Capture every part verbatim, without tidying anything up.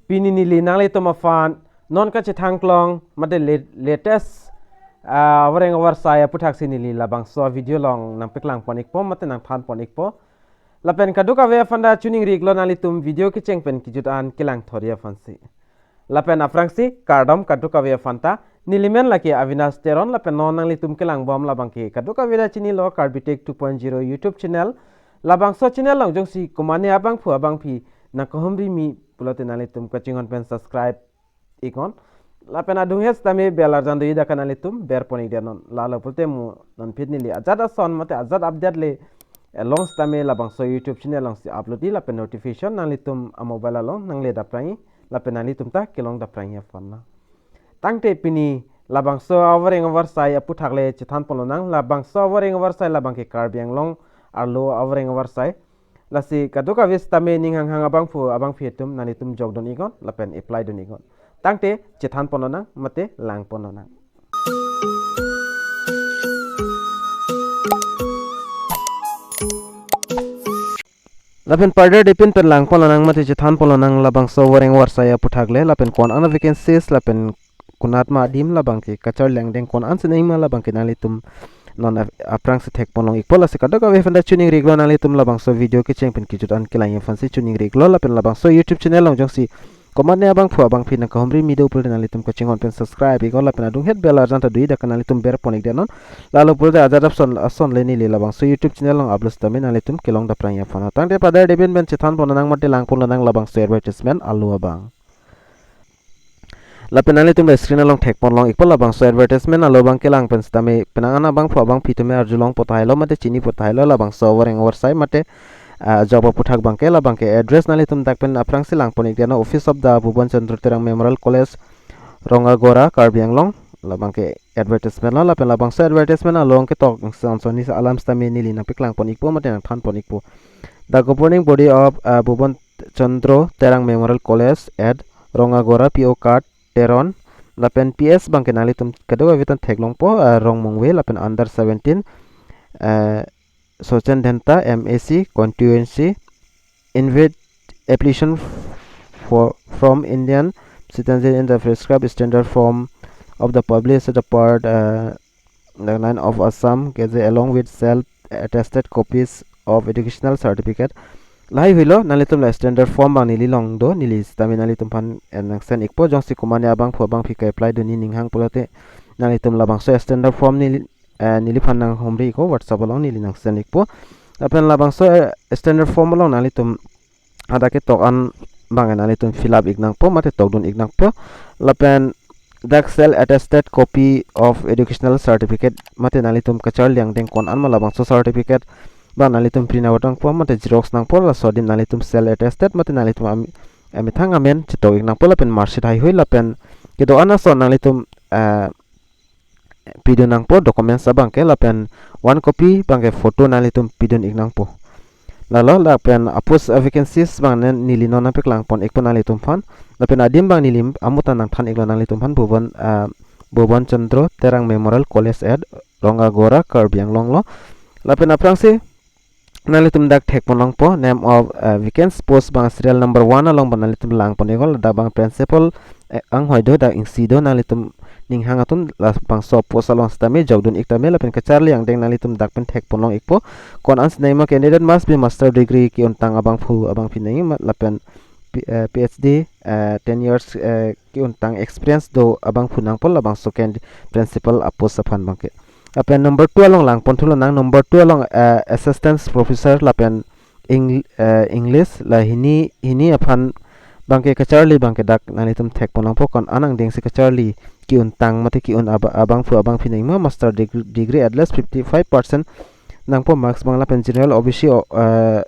Pini neli nanglitum aphan non kachethang klong mate le-, latest, ah, avoreng avarsai aputhaksi neli labangso video along nangpeklang pon ikpo mate nangthan pon ikpo. Lapen kadokave aphanta choningri iklo nanglitum video kecheng pen kejut an kelang thori aphansi. Lapen aphrangsi kardom kadokave aphanta, neli men lake Avinash Teron lapen non nanglitum kelang bom labangke kadokave ta chinilo Karbi Tech two point zero YouTube channel. Labangso channel along jongsi komatne abangphu abangphi nangkahumri me pulote nanglitum kachinghon pen subscribe iknon. Lapen adunghet sitame bell arjan do-i dak nanglitum ber pon ikdet non. Lalo pulote mo non phit neli ajat ason mate ajat update le along sitame labangso YouTube channel alongsi upload-i lapen notification nanglitum a-mobile along nangle daprangi lapen nanglitum ta kelong daprangi aphan na. Tangte pini labangso avoreng avarsai aputhak le chethan ponlonang, labangso avoreng avarsai labangke Karbi Anglong arlo avoreng avarsai. Lasi kadokave sitame ning hanghang abangphu abangphi atum nanglitum jokdun iknon lapen apply dun iknon. Tangte chethan ponlonang mate lang ponlonang. Lapen parder depin pen lang ponlonang mate chethan ponlonang labangso avoreng avarsai aputhak le lapen ko-an an vacancies lapen konat ma adim labangke kacharli angdeng ko-an si nangma labangke nanglitum non ap-, aphrangsi thek ponlong ikpo. Lasi kadokave aphanta choningri iklo nanglitum labangso video kecheng pen kejut an kelang aphansi choningri iklo lapen labangso YouTube channel along jongsi komatne abangphu abangphi nangkahumri me do pulote nanglitum kachinghon pen subscribe iknon lapen adunghet bell arjan ta do-i dak nanglitum ber pon ikdet non. Lalo pulote ajat ason ason le neli labangso YouTube channel along upload sitame nanglitum kelong daprangi aphan. Tangte parder depin pen chethan ponlonang mate lang ponlonang labangso advertisement alo abang. Lapen nanglitum la screen along thek ponlong ikpo labangso advertisement alo abang kelang pen sitame penang an abangphu abangphi atum arjulongpo tahai lo mate chinipo tahai lo labangso avoreng avarsai mate, ah, job aputhak abangke labangke address nanglitum dak pen aphrangsi lang pon ikdet non, Office of the Bhuban Chandra Terang Memorial College, Rongagora, Karbi Anglong, labangke advertisement lo lapen labangso advertisement along ketok son son ni alam sitame neli nangpeklang pon ikpo mate nangthan pon ikpo. The governing body of, ah, Bhuban Chandra Terang Memorial College at Rongagora, P O Card, Teron. Lapen P S abangke nanglitum kadokave ta theklongpo, ah, Rongmongve lapen under seventeen, ah, Sochen Dhenta, M A C, constituency, invite application for, from Indian citizen in the prescribed standard form of the published the part, uh, the nine of Assam Gazette along with self attested copies of educational certificate. Lahai helo nanglitum la standard form abang neli along do, neli sitame nanglitum aphan, eh, nang send ikpo, jongsi komatne abangphu abangphi ke-apply dunji ning hang pulote nanglitum labangso standard form neli, eh, neliphan nanghumri iknon, WhatsApp along neli nang send ikpo. Lapen labangso, eh, standard form along nanglitum hadak ketok an abang nanglitum fill up ik nangpo mate tokdun ik nangpo. Lapen dak self attested copy of educational certificate mate nanglitum kacharli angdeng ko-an ma labangso certificate abang nanglitum print out nangpo mate xerox nangpo, laso adim nanglitum self attested mate nanglitum am-, amethang amen chetok ik nangpo lapen marksheet haihui lapen kedo-an ason nanglitum, eh, pidun nangpo documents abangke lapen one copy abangke photo nanglitum pidun ik nangpo. Lalo lapen a-post vacancies abang nen neli non nangpeklang pon ikpo nanglitum aphan. Lapen adim abang neli amutan nangthan iklo nanglitum aphan, Bhuban, ah, Bhuban Chandra Terang Memorial College at Rongagora, Karbi Anglong lo. Lapen aphrangsi nanglitum dak thek ponlongpo, name of, uh, vacant post abang serial number one along abang nanglitum lang pon iknon, ladak abang principal, eh, anghoi do, dak isi do, nanglitum ning hang atum labangso post along sitame jokdun ik tame lapen kacharli angdeng nanglitum dak pen thek ponlong ikpo. Ko-an si nangma candidate must be master degree ke-untang abangphu abangphi nangji ma-, lapen P-, eh, P H D, eh, ten years, eh, ke-untang experience do abangphu nangpo labangso ken principal a-post aphan abangke. Lapen number two along lang pon thulonang, number two along, eh, assistant professor lapen Eng-, eh, English la hini, hini aphan abangke kacharli abangke dak nanglitum thek ponlongpo, ko-an angdeng si kacharli ke-untang mate ke-un aba-, abangphu abangphi nangji ma master deg-, degree at least fifty-five percent nangpo marks abang lapen general O B C o, eh,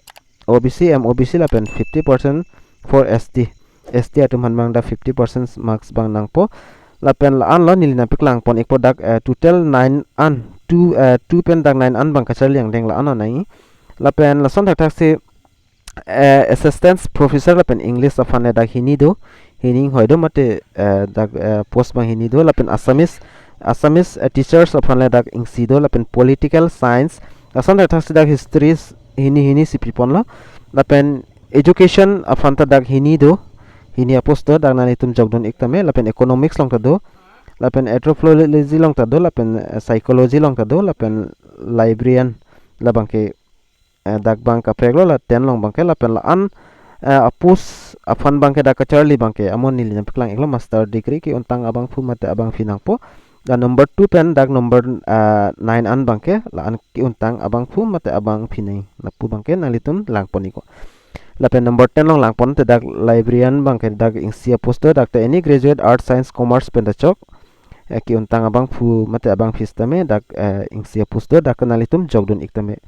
O B C, M O B C lapen fifty percent for S T. S T atum aphan abang dak fifty percent marks abang nangpo. Lapen la-an lo neli nangpeklang pon ikpo dak, eh, total nine an, two, eh, two pen dak nine an abang kacharli angdeng la-an lo nangji. Lapen lason thakthak si, eh, assistant professor lapen English aphan le dak hini do, hini inghoi do mate, eh, dak, eh, post abang hini do, lapen Assamese, Assamese, eh, teachers aphan le dak isi do, lapen political science, lason thakthak si dak history s-, hini hini si pi ponlo, lapen education aphan ta dak hini do, hini a-post do, dak nanglitum jokdun ik tame. Lapen economics along ta do, lapen anthropology along ta do, lapen, eh, psychology along ta do, lapen librarian labang ke, eh, dak bang kaprek lo, la ten along bang ke. Lapen la-an, eh, a-post aphan bang ke dak kacharli bang ke amo neli nangpaklang iklo, master degree ke-untang abangphu mate abangpi nangpo. Dan number two pen dak number, eh, nine an bang ke la-an ke-untang abangphu mate abangpi nangji, lapu bang ke nanglitum langpon iknon. Lapen number ten along langpon te dak librarian bang ke dak isi a-post do, dak ta any graduate arts, science, commerce pen ta chok, eh, ke-untang abangphu mate abangpi sitame dak, eh, isi a-post do, dak nanglitum jokdun ik tame.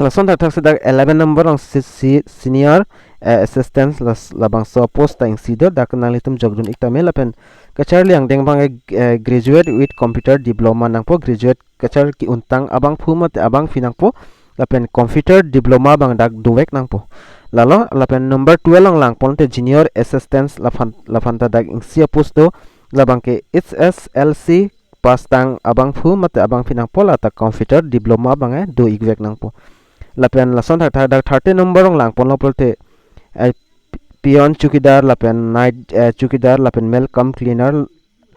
Lason thakthak si dak eleven number along si, si, senior, eh, assistant las-, labangso post ta isi do, dak nanglitum jokdun ik tame. Lapen kacharli angdeng bang, eh, graduate with computer diploma nangpo, graduate kachar ke-untang abangphu mate abangpi nangpo. Lapen computer diploma bang dak dovek nangpo. Lalo, lapen number twelve along langpon te junior assistant laphan, laphan ta dak isi a-post do, labang ke H S L C pass tang abangphu mate abangpi nangpo, la ta computer diploma bang, eh, do ikvek nangpo. Lapen lason thakthak dak thirteen number along langponlo pulote, eh, peon chowkidar lapen night, eh, chowkidar lapen male cum cleaner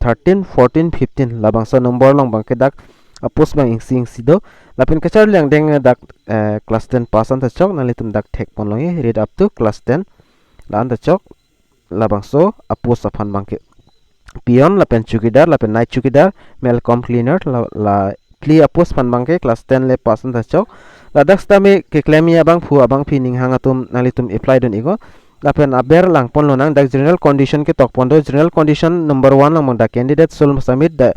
thirteen, fourteen, fifteen labangso number along bang ke dak a-post bang isi isi do. Lapen kacharli angdeng dak, eh, class ten pass an ta chok, nanglitum dak thekpon longji, read up to class ten, la-an ta chok. Labangso a-post aphan bang ke peon lapen chowkidar lapen night chowkidar, male cum cleaner, la, la phli a-post aphan bang ke class ten le pass an ta chok. Ladak sitame keklemji abangphu abangpi ninghang atum nanglitum apply dun iknon. Lapen aber langpon lonang, dak general condition ketok pon do. General condition number one along bang dak candidate shall submit the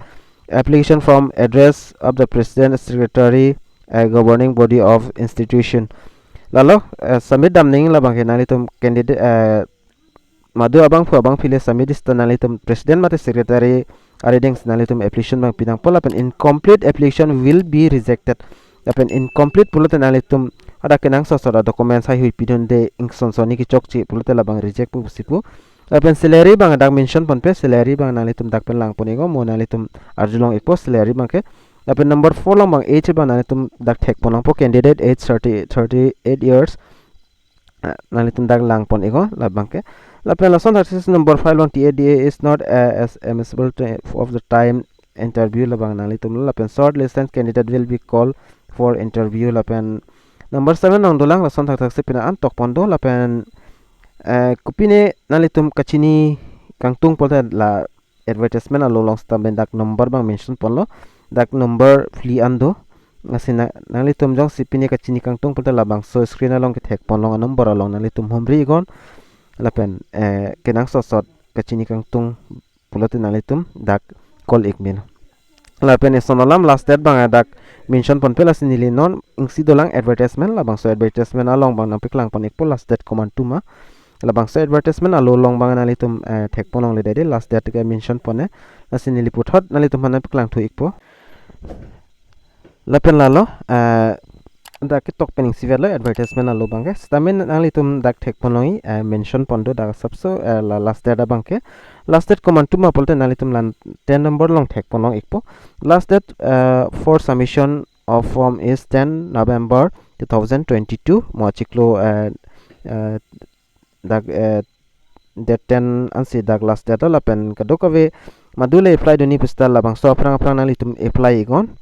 application form address of the president, secretary, eh, governing body of institution. Lalo, eh, submit dam nangji labang ke nanglitum candidate, eh, madu abangphu abangpi le submit sita nanglitum president mate secretary arideng si nanglitum application bang pi nangpo, lapen incomplete application will be rejected. Lapen incomplete pulote nanglitum hadak kenangsot sot a-documents heihui pidunde, ingson sonni kechokche pulote labang reject pu pusi pu. Lapen salary bang dak mention ponpe, salary bang nanglitum dak pen langpon iknon, mo nanglitum arjulong ikpo salary bang ke. Lapen number four along bang age bang nanglitum dak thekpon longpo, candidate age thirty, thirty-eight years. Ah, nanglitum dak langpon iknon labang ke. Lapen lason thakthak si number five along T A D A is not, uh, as admissible to, of the time interview labang nanglitum lo. Lapen shortlisted candidate will be called for interview. Lapen number seven along dolang, lason thakthak si pina an tokpon do. Lapen, eh, kopine nanglitum kachini kangtung pulote la advertisement alo along sitame dak number bang mention ponlo, dak number phli an do. Lasi na, nanglitum jongsi pine kachini kangtung pulote labangso screen along kethekpon long a-number along nanglitum humri iknon. Lapen, eh, kenangsot sot kachini kangtung pulote nanglitum dak call ik mil. Lapen eson alam last date bang dak mention ponpe, lasi neli non isi dolang advertisement, labangso advertisement along bang nangpaklang pon ikpo last date komantu ma. Labangso advertisement alo along bang nanglitum, eh, thekpon longle dei, last date ke mention pon e. Lasi neli puthot nanglitum aphan nangpaklang thu ikpo. Lapen lalo, eh, dak ketok pen isi verlo advertisement alo bang ke. Sitame nanglitum dak thekpon longji, eh, mention pon do dak sapso, eh, la last date abang ke. Last date komantu ma pulote nanglitum la ten number along thekpon long ikpo. Last date, eh, for submission of form is ten November two thousand twenty-two. Mo achiklo, eh, eh, dak, eh, date ten ansi dak last date lo, lapen kadokave madu le apply dunji pu sita labangso aphrang aphrang nanglitum apply iknon.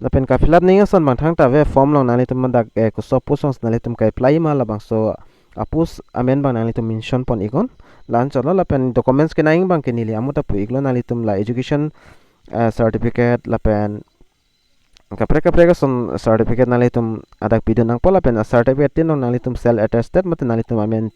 Lapen ka-fill up nangji ason bang thangta ave, form along nanglitum dak, eh, koso post along nanglitum ka-apply ma labangso a-post amen bang nanglitum mention pon iknon. La-anchot lo, lapen documents kenangji bang ke neli amo ta pu iklo, nanglitum la education, eh, certificate lapen kaprek kaprek ason certificate nanglitum hadak pidun nangpo, lapen a-certificate tin along nanglitum self attested mate nanglitum amen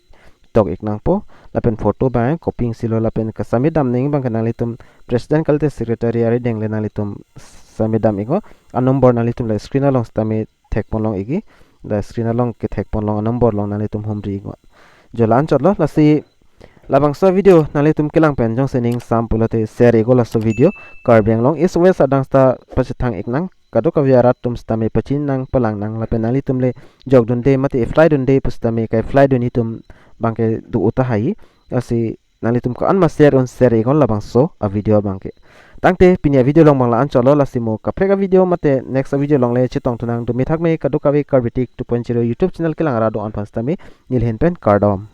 tok ik nangpo. Lapen photo bang copy isi lo, lapen ka-submit dam nangji bang ke nanglitum president kalite secretary arideng le nanglitum submit dam iknon. A-number nanglitum la screen along sitame thekpon long ikji, la screen along kethekpon long a-number along nanglitum humri iknon. Jo la-anchot lo, lasi labangso video nanglitum kelang pen jongsi ning sam pulote share iknon laso video. Karbi Anglong East West adang sita pachethang ik nang, kadokave arat atum sitame pachini nang, palang nang, lapen nanglitum le jokdunde mate apply dunde pu sitame ka-apply dunji atum bang ke do-o tahai. Lasi nanglitum ko-an ma share un, share iknon labangso a-video bang ke. Tangte pini a-video along bang la-anchot lo, lasi mo kaprek a-video mate next a-video along le chetong thu nang. Dumi thak me kadokave Karbi Tech two point zero YouTube channel kelang arat do-an aphan sitame neli ahin pen kardom.